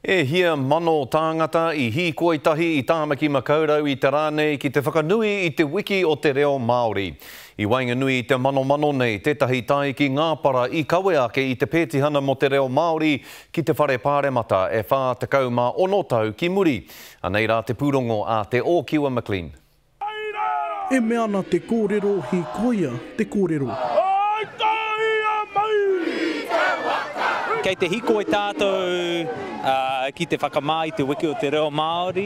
E hia mano tāngata i hīkoi tahi i Tāmaki Makaurau i te rā nei ki te whakanui i te Wiki o te Reo Māori. I waenganui i te manomano nei tētahi tāiki ngāpara i kawe ake i te pētihana mō te reo Māori ki te Whare Pāremata e 46 tau ki muri. Anei rā te pūrongo a Te Ōkiwa McLean. E mea ana te kōrero, hīkoia te kōrero. Kei te hikoi tātou ki te whakamā i te wiki o te reo Māori,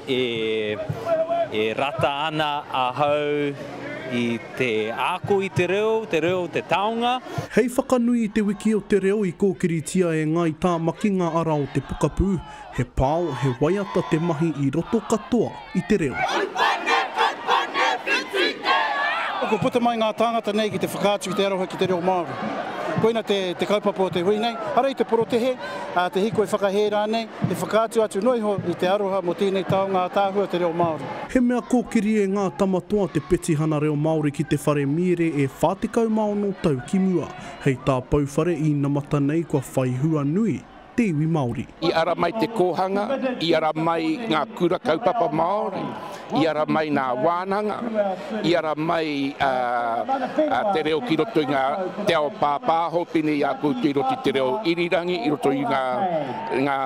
e rata ana ahau i te ako i te reo, te reo te taonga. Hei whakanui i te wiki o te reo i kōkiritia e Ngāi Tāmaki ngā ara o te pokapū, He pao, he waiata te mahi i roto katoa i te reo. Kua puta mai ngā tāngata nei ki te whakaatu i te aroha ki te reo Māori. Koina te, te kaupapa o te hui nei, ara i te porotehe, ā, te hikoi whakahē rānei, he whakaatu atu noa iho i te aroha mō tēnei taonga ātaahua te reo Māori. He mea kōkiri e ngā tama toa te petihana reo Māori ki te whare miere e 46 tau ki mua. Hei tā Pouwhare īnamata nei kua whai hua nui te iwi Māori. I ara mai te kōhanga, i ara mai ngā kura kaupapa Māori, i ara mai ngā wānanga, i ara mai te reo ki roto i ngā, te ao pāpāho pēnei i a koutou i roto i te reo irirangi, i roto i ngā, ngā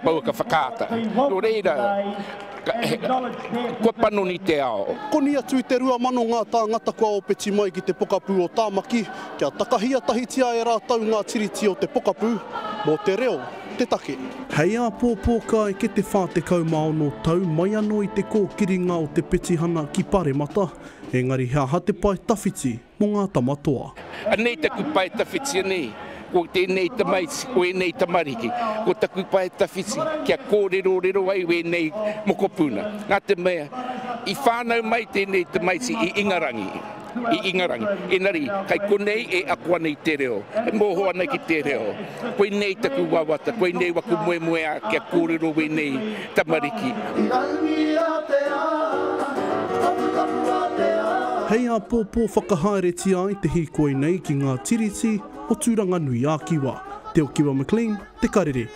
pouaka whakaata. Nō reira, Kua panoni te ao. Koni atu i te 2,000 ngā tāngata kua opeti mai ki te pokapū o Tāmaki kia takahia tahitia e rātou ngā tiriti o te pokapū mō te reo te take. Hei āpōpō ka eke te 46 tau mai anō i te kōkiringa o te petihana ki Paremata, engari he aha te pae tawhiti mō ngā tama toa. Anei taku pae tawhiti anei, ko tēnei tamaiti, ko ēnei tamariki, ko taku pae tawhiti kia kōrerorero ai wēnei mokopuna. Nā te mea, i whānau mai tēnei tamaiti i Ingarangi, i Ingarangi, engari kai konei e ako ana i te reo, e mōhio ana ki te reo. Koinei taku wawata, koinei waku moemoeā kia kōrero wēnei tamariki. Hei āpōpō whakahaeretia ai te hīkoi nei ki ngā tiriti o Tūranganui-ā-Kiwa. Te Okiwa McLean, Te Karere.